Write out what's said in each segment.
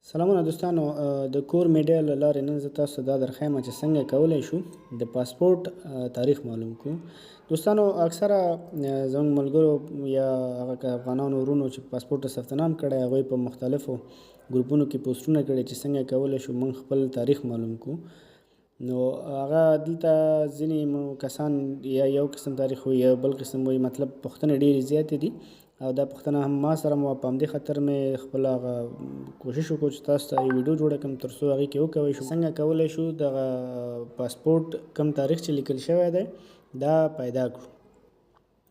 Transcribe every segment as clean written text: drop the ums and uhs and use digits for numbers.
سلامونه دوستانو، د کور میډیا له لارې نن زه تاسو ته دا درښایم چې څنګه کولی شو د پاسپورت تاریخ معلوم کړو. دوستانو، اکثره زموږ ملګرو یا هغه افغانانو ورونو چې پاسپورت ثبت نام کړی، هغوی په مختلفو ګروپونو کې پوسټونه کړي چې څنګه کولی شو موږ خپل تاریخ معلوم کړو. نو هغه دلته ځینې کسان یا یو قسم تاریخ وایي یا بل قسم وایي، مطلب پوښتنې ډېرې زیاتې دي او دا پوښتنه هم ما سره مو. په همدې خاطر مې خپل هغه کوشش وکړو چې تاسو ته یو ویډیو جوړه کړم تر څو هغې کې وکولی شو څنګه کولی شو دغه پاسپورت کوم تاریخ چې لیکل شوی دی دا پیدا کړو.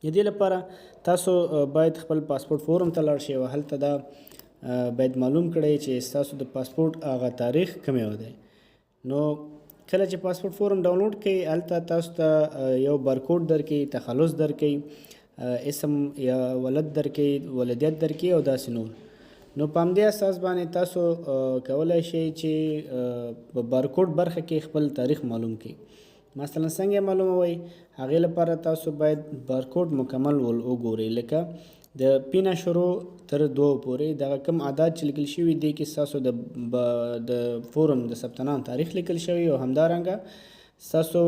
د دې لپاره تاسو باید خپل پاسپورت فورم ته لاړ شئ او هلته دا باید معلوم کړئ چې ستاسو د پاسپورت هغه تاریخ کوم یو دی. نو کله چې پاسپورت فورم ډاونلوډ کړئ، هلته تاسو ته یو بارکوډ درکوي، تخلص درکوي، اسم یا ولد درکوي، ولدیت درکوي او داسې نور. نو په همدې اساس باندې تاسو کولی شئ چې په بارکوډ برخه کې خپل تاریخ معلوم کړئ. مثلا څنګه یې معلوموئ؟ هغې لپاره تاسو باید بارکوډ مکمل وګورئ، لکه د پی نه شروع تر دوو پورې دغه کوم اعداد چې لیکل شوي دي کې ستاسو د فورم د ثبت نام تاریخ لیکل شوی او همدارنګه ستاسو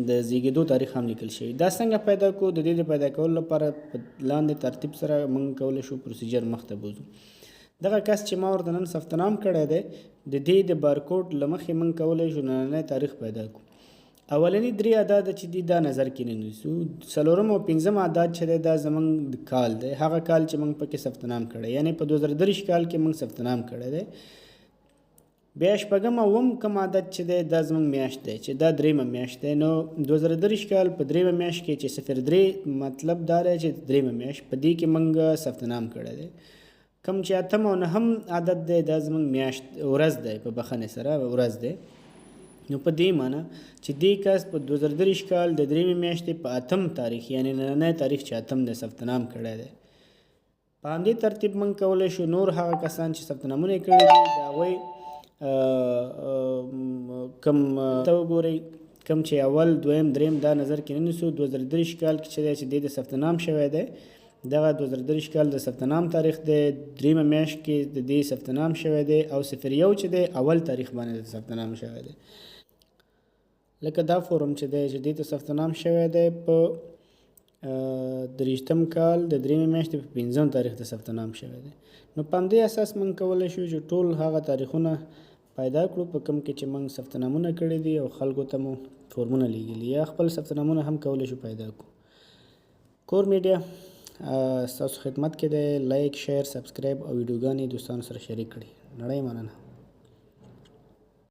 د زیږېدو تاریخ هم لیکل شوی. دا څنګه پیدا کړو؟ د دې د پیدا کولو لپاره په لاندې ترتیب سره موږ کولی شو پروسیجر مخته بوځو. دغه کس چې ما ورته نن ثبت نام کړی دی، د دې د بارکوډ له مخې موږ کولی شو نننی تاریخ پیدا کړو. اولني درې اعداد چې دي دا نظر کې نه نیسو. څلورم او پنځم اعداد چې دی دا زموږ کال دی، هغه کال چې موږ پکې ثبت نام کړی، یعنې په 2023 کال کې موږ ثبت نام کړی دی. بیا شپږم او اووم کوم عدد چې دی دا زموږ میاشت دی چې دا درېیمه میاشت دی. نو 2023 کال په درېیمه میاشت کې چې 03، مطلب دا دی چې درېیمه میاشت په دې کې موږ ثبت نام کړی دی. کوم چې اتم او نهم عدد دی دا زموږ میاشت ورځ دی، په بخښنې سره ورځ دی. نو په دې معنی چې دې کس په 2023 کال د درېیمې میاشتې په اتم تاریخ، یعنې نننی تاریخ چې اتم دی، ثبت نام کړی دی. په همدې ترتیب موږ کولی شو نور هغه کسان چې ثبت نامونه یې کړي دي د هغوی کوم ته وګورئ، کوم چې اول، دویم، دریم دا نظر کې نه نیسو. 2023 کال کې چې دی چې دې د ثبت نام شوی دی، دغه 2023 کال د ثبت نام تاریخ دی، درېیمه میاشت کې د دې ثبت نام شوی دی او 01 چې دی اول تاریخ باندې د ثبت نام شوی دی. لکه دا فورم چې دی چې دې ته ثبت نام شوی دی په 23 کال د درېیمې میاشتې په پنځم تاریخ د ثبت نام شوی دی. نو په همدې اساس موږ کولی شو چې ټول هغه تاریخونه پیدا کړو په کوم کې چې موږ ثبت نامونه کړي دي او خلکو ته مو فورمونه لیږلي، یا خپل ثبت نامونه هم کولی شو پیدا کړو. کور میډیا ستاسو خدمت کې دی. لایک، شیر، سبسکرایب او ویډیوګانې دوستانو سره شریک کړئ. نړۍ مننه.